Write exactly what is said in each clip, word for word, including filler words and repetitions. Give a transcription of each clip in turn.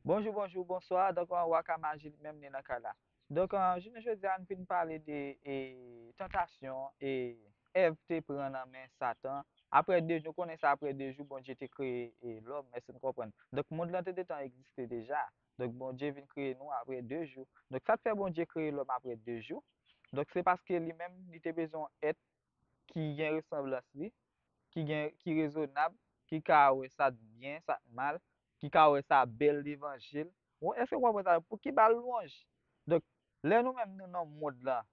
Bonjou, bonjou, bonswa. Donk, an, Wakamaji li menm li nan kay la. Donk, an, jounen jodi a, n vin pale de e, tantasyon e Èv te pran nan men Satan. Apre de jou, nou konnen sa, apre de jou, Bondye te kreye e, lòm, èske n konprann? Donk, mond lan te gentan egziste deja. Donk, Bondye vin kreye nou apre de jou. Donk, sa k fè Bondye kreye lòm apre de jou? Donk, se paske li menm, li te bezwen yon èt ki gen resanblans li, ki gen, ki rezonab, ki ka wè sa k byen, sa k mal, ki ka wè sa bèl levanjil. Ou, èske w konprann sa? Pou ki ba l lwanj? Donk, lè nou menm nou nan mond lan,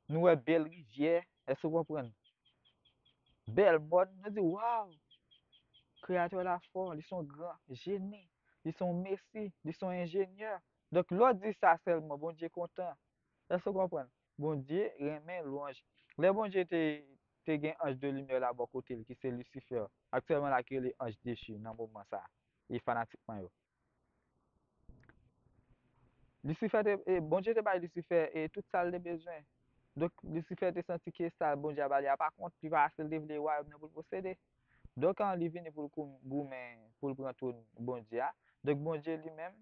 nou wè bèl rivyè, èske w konprann? Bèl mòn, nou di, waw! Kreyatè la fò, li se yon gran jeni, li se yon mesi, li se yon enjenyè. Donk, lè w di sa sèlman, Bondye kontan. Èske w konprann? Bondye renmen lwanj. Lè Bondye te, te gen anj de limyè la bò kote l, ki se Lisifè. Aktyèlman la ki rele anj dechi nan moman sa a. E fanatik mwen yo. Lisifè te, e, Bondye te bay Lisifè e tout sa l te bezwen. Donk, Lisifè te santi ke sa Bondye a ba li a pa kont, li pa ase, l te vle wayòm nan pou l posede. Donk, an, li vini pou l kou-, goumen, pou l pran twòn Bondye a. Donk, Bondye li menm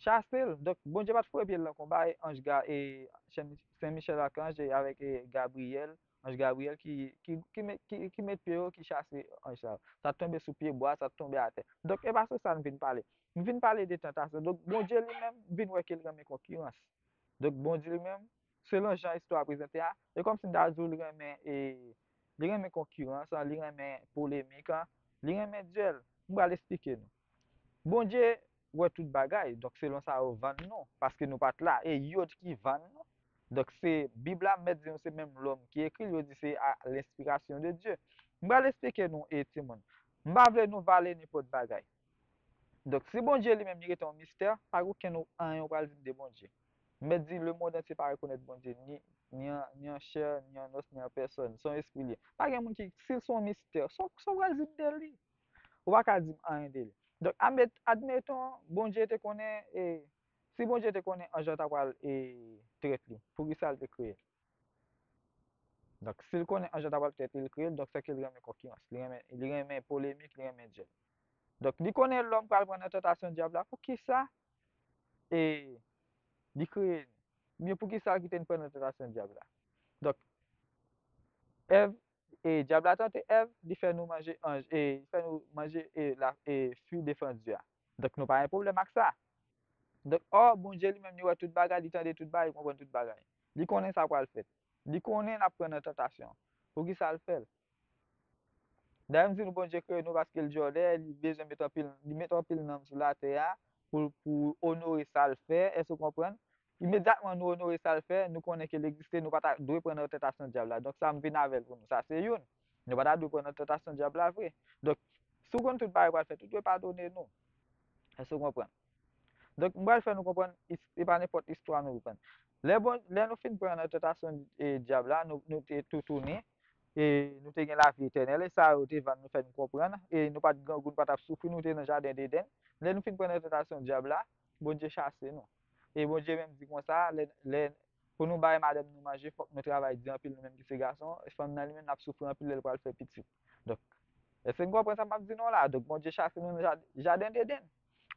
chase l. Donk, Bondye pa t foure pye l nan konba, e anj Ga-, e Sen, Sen Michèl Akanj, e avèk, e, Gabriyèl, anj Gabriyèl ki, ki, ki met, ki, ki met pye yo, ki chase anj sa yo. Sa t tonbe sou pye bwa, sa t tonbe atè. Donk, e pa sou sa n vin pale. M vin pale de tantasyon. Donk, Bondye li menm vin wè ke l renmen konkirans. Donk, Bondye li menm, selon jan istwa a prezante a, e kòmsi m ta di w li renmen, e, li renmen konkirans, an, li renmen polemik, an, li renmen dyèl. M pral esplike nou. Bondye wè tout bagay, donk selon sa yo vann nou, paske nou pa t la, e yo ki vann nou. Donk, se Bib la mèt di nou se menm lòm ki ekri l, yo di se a l'inspiration de Dieu. M pral esplike nou, e timoun. M pa vle nou vale nenpòt bagay. Donk, si Bondye li menm li rete yon mistè, pa gen okenn anyen ou pral di m de Bondye. M mèt di, lemonn antye pa rekonèt Bondye, ni, ni an, ni an chè, ni an os, ni an pèsòn. Se yon espri li ye. Pa gen moun ki, si l se yon mistè, sa w, sa w pral di m de li? Ou pa ka di m anyen de li. Donk, admet-, admeton, Bondye te konnen, e, si Bondye te konnen anj lan ta pral, e, trèt li, poukisa l te kreye l? Donk, si l konnen anj lan ta pral trèt li, li kreye l, donk, sèke li renmen konkirans, li renmen, li renmen polemik, li renmen dyèl. Donk, li konnen lòm pral pran nan tantasyon dyab la, poukisa, e, li kreye nou? Oubyen poukisa l kite n pran nan tantasyon dyab la? Donk, Èv, e, dyab la tante Èv, li fè nou manje anj, e, li fè nou manje, e, la, e, fwi defandye a. Donk, nou pa gen pwoblèm ak sa. Donk, ò, Bondye li menm, li wè tout bagay, li tande tout bagay, li konprann tout bagay. Li konnen sa pral fèt. Li konnen n ap pran nan tantasyon. Poukisa l fè l? Dayè, m di nou, Bondye kreye nou paske l dyòlè, li bezwen met anpil, li met anpil nanm sou latè a pou, pou onore sa l fè. Èske w konprann? Imedyatman nou onore sa l fè, nou konnen ke l egziste, nou pa ta dwe pran nan tantasyon dyab la. Donk, sa m vin avè l pou nou. Sa se youn. Nou pa ta dwe pran nan tantasyon dyab la vre. Donk, si w konn tout bagay pral fèt, ou dwe padone nou. Èske w konprann? Donk, m pral fè nou konprann, is-, e pa nenpòt istwa nou pran. Lè bon, lè nou fin pran nan tantasyon, e, dyab la, nou, nou te toutouni, e nou te gen lavi etènèl, e sa yo te vann nou fè nou konprann, e nou pa t grangou, nou pa t ap soufri, nou te nan jaden Edenn. Lè nou fin pran nan tantasyon dyab la, Bondye chase nou. E Bondye menm di konsa, lè, lè, pou nou bay madanm nou manje, fòk nou travay di anpil, nou menm ki se gason, fanm nan li menm, l ap soufri anpil lè l pral fè pitit. Donk, èske n konprann sa m ap di nou la? Donk, Bondye chase nou nan ja-, jaden Edenn.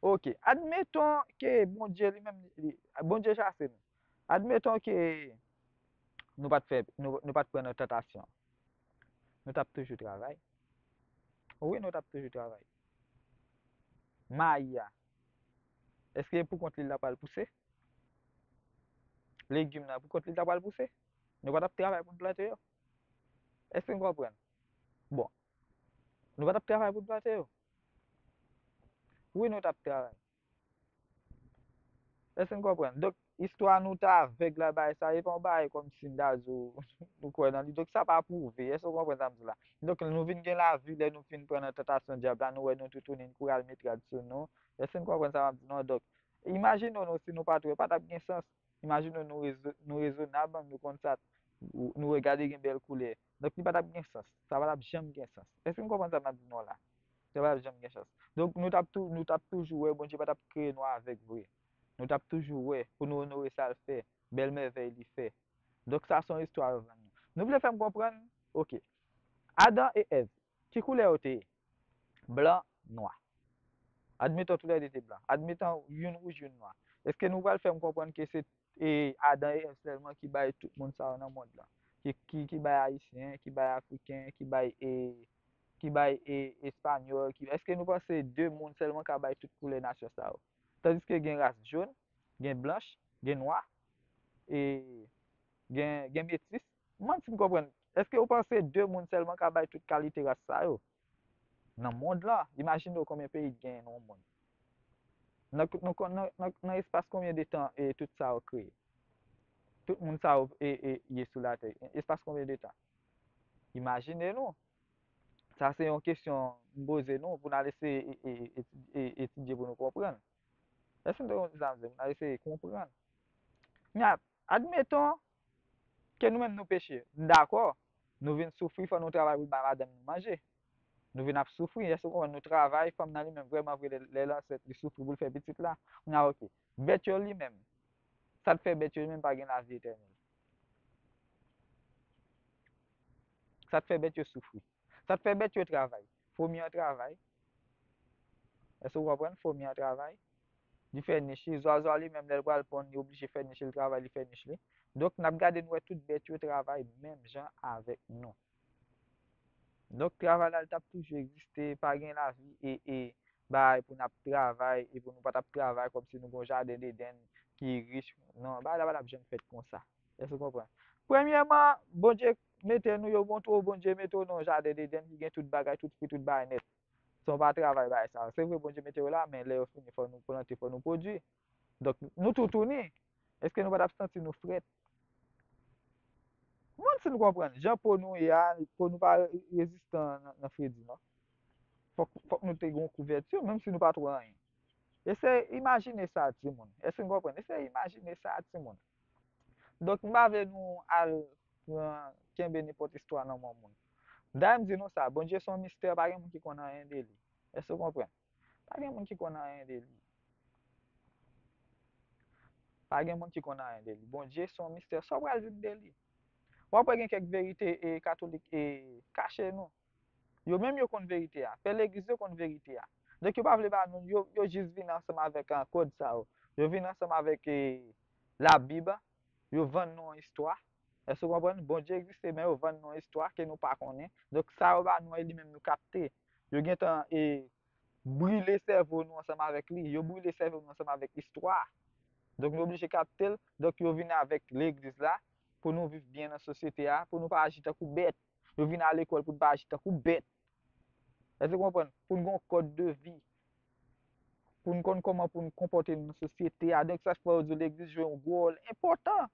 Oke, admeton ke Bondye li menm, li, Bondye chase nou. Admeton ke nou pa t fè, nou, nou pa t pran nan tantasyon. Nou t ap toujou travay. Wi, nou t ap toujou travay. Mayi a, èske pou kont li l ta pral pouse? Legim nan, pou kont li l ta pral pouse? Nou pa t ap travay pou n plante yo? Èske n konprann? Bon, nou pa t ap travay pou n plante yo? Wi, nou t ap travay. Èske n konprann? Donk, istwa nou ta avèg la, bagay sa, e pa yon bagay kòmsi m ta di w, nou kwè nan li. Donk, sa pa pwouve. Èske w konprann sa m di w la? Donk, nou vin gen lavi, lè nou fin pran nan tantasyon dyab la, nou wè nou toutouni, n kouri al met rad sou nou. Èske n konprann sa m ap di nou an? Donk, imajine w nou, si nou pa t wè, pa t ap gen sans. Imajine w nou rezo-, nou rezonab, nou konn sa, nou regade gen bèl koulè. Donk, li pa t ap gen sans. Sa pa t ap janm gen sans. Èske n konprann sa m ap di nou an la? Sa pa t ap janm gen sans. Donk, nou t ap tou-, nou t ap toujou wè, Bondye pa t ap kreye nou avèg vre. Nou t ap toujou wè, pou nou onore sa l fè, bèl mèvèy li fè. Donk, sa se yon istwa yo vann nou. Nou vle fè m konprann? Oke. Adan e Èv, ki koulè yo te ye? Blan, nwa. Admetan toulède te blan. Admetan youn wouj, youn nwa. Èske nou pral fè m konprann ke se e Adan e Èv sèlman ki bay tout moun sa yo nan mond lan? Ki, ki, ki bay Ayisyen, ki bay Afriken, ki bay e, ki bay e, Espanyòl, ki, èske nou panse de moun sèlman ka bay tout koulè nasyon sa yo? Tandiske gen ras jòn, gen blanch, gen nwa, e gen, gen metis. Mwen si m konprann. Èske ou panse de moun sèlman ka bay tout kalite ras sa yo? Nan mond lan, imajine w konbyen peyi ki genyen nan yon mond. Nan, nan, nan, nan, nan espas konbyen de tan e tout sa yo kreye? Tout moun sa yo e, e, ye sou latè. Espas konbyen de tan? Imajine nou. Sa se yon kesyon m poze nou pou n al eseye e, e, e, e, etidye pou nou konprann. Èske nou te konn sa m di? Pou n al eseye konprann. Kounya, admeton ke nou menm nou peche. M dakò, nou vin soufri, fò nou travay pou n bay madanm nou manje. Nou vin ap soufri, èske w konprann? Nou travay, fanm nan li menm vrèman vre lè, lè l ansent, li soufri pou l fè pitit la. Kounya, oke. Bèt yo li menm, sa k fè bèt yo li menm pa gen lavi etènèl? Sa k fè bèt yo soufri? Sa k fè bèt yo travay? Fomi an travay. Èske w konprann? Fomi an travay. Li fè nich li. Zwazo a li menm, lè l pral ponn, li oblije fè nich li, li travay, li fè nich li. Donk, n ap gade, n wè tout bèt yo travay menm jan avèk nou. Donk, travay la, li t ap toujou egziste, pa gen lavi e, e bagay pou n ap travay, e pou nou pa t ap travay kòmsi nou gen yon jaden Edenn ki rich. Non, bagay la pa t ap janm fèt konsa. Èske w konprann? Premyèman, Bondye mete nou, yo montre w Bondye mete w nan yon jaden Edenn ki gen tout bagay, tout fwi, tout bagay nèt. San w pa travay bagay sa yo. Se vre, Bondye mete w la, men lè yo fini, fò nou plante, fò nou pwodui. Donk, nou toutouni. Èske nou pa t ap santi nou frèt? Mwen si nou konprann, jan po nou ye a, po nou pa rezistan nan, nan fredi, non. Fòk, fòk nou te gen yon kouvèti, menm si nou pa twò anyen. Eseye imajine sa, timoun. Èske nou konprann? Eseye imajine sa, timoun. Donk, m pa vle nou al pran, kenbe nenpòt istwa nan men moun. Dayè, m di nou sa, Bondye se yon mistè, pa gen moun ki konn anyen de li. Èske w konprann? Pa gen moun ki konn anyen de li. Pa gen moun ki konn anyen de li. Bondye se yon mistè. Sa w pral jwenn de li? W ap wè gen kèk verite e katolik e kache nou. Yo menm yo konn verite a. Pè legliz yo konn verite a. Donk yo pa vle ba nou, yo, yo jis vin ansanm avèk, ah, kòd sa yo. Yo vin ansanm avèk, eh, Labib. Yo vann nou yon istwa. Èske w konprann? Bondye egziste, men yo vann nou yon istwa ke nou pa konnen. Donk sa yo ba nou an, e li menm nou kapte. Yo gentan, eh, brile sèvo nou ansanm avèk li. Yo brile sèvo nou ansanm avèk istwa. Donk nou oblije kapte l. Donk yo vin avèk legliz la pou nou viv byen nan sosyete a, pou nou pa aji tankou bèt. Yo vin a lekòl pou n pa aji tankou bèt. Èske w konprann? Pou n gen yon kòd de vi. Pou n konn kòman pou n konpòte nou nan sosyete a. Donk sa fè yo di legliz jwe yon gwo wòl enpòtan.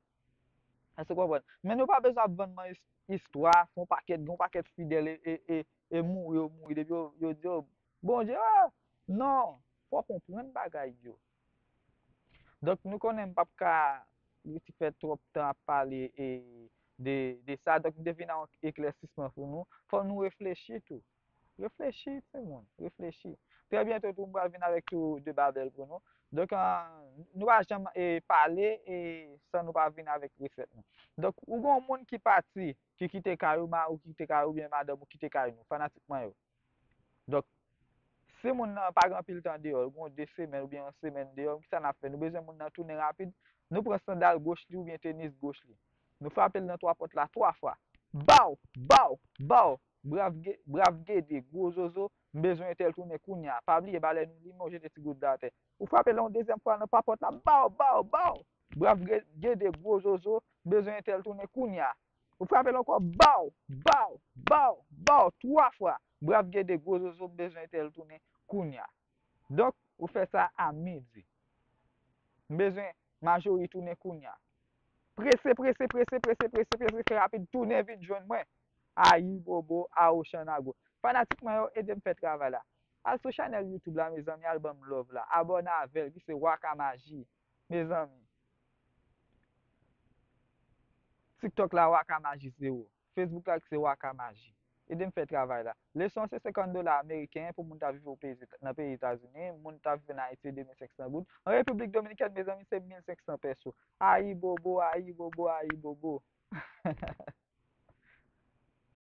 Èske w konprann? Men nou pa bezwen ap vann mwen is-, istwa, fè yon pakèt, gen yon pakèt fidèl e, e, e, e mouri, yo mouri depi yo, yo di yo, Bondye, ah, non, fò w konprann bagay yo. Donk, nou konnen m p ap ka rete fè twòp tan ap pale e de, de sa. Donk, m te vin a yon eklèsisman pou nou. Fò nou reflechi tou. Reflechi, timoun, reflechi. Trè byento tou, m pral vin avèk tou de Babèl pou nou. Donk, ah, nou pa janm, eh, pale, eh, san nou pa vin avèk resèt nou. Donk, ou gen yon moun ki pati, ki kite kay ou, mari w kite kay ou, oubyen madanm ou kite kay nou, fanatik mwen yo. Donk, si moun nan pa gen anpil tan deyò, l gen de semèn oubyen yon semèn deyò, kisa n ap fè? Nou bezwen moun nan tounen rapid. Nou pran sandal goch li oubyen tenis goch li. Nou frape l nan twa pòt la twa fwa. Baw! Baw! Baw! Brav Ge-, Brav Gede, gwo zozo, m bezwen entèl tounen kounye a. Pa bliye, ba lè nou li men, w jete ti goud la atè. Ou frape l yon dezyèm fwa nan twa pòt la. Baw! Baw! Baw! Brav Ge-, Gede, gwo zozo, m bezwen entèl tounen kounye a. Ou frape l ankò, baw, baw, baw, baw, twa fwa. Brav Gede, gwo zozo, m bezwen entèl tounen kounye a. Donk, ou fè sa a midi. M bezwen Majori tounen kounye a. Prese, prese, prese, prese, prese, prese, fè rapid, tounen vin jwenn mwen. Ayibobo, awochanago. Fanatik mwen yo, ede m fè travay la. Al sou chanèl YouTube la, mezanmi, al ban m love la. Abòne avè l, ki se Waka Maji. Mezanmi. TikTok la, Waka Maji zewo. Facebook la, ki se Waka Maji. Ede m fè travay la. Leson an se senkant dola ameriken pou moun t ap viv o peyi, nan peyi Etazini. Moun t ap viv an Ayiti, de mil senk san goud. An Repiblik Dominikèn, mezanmi, se mil senk san pèso. Ayibobo, ayibobo, ayibobo.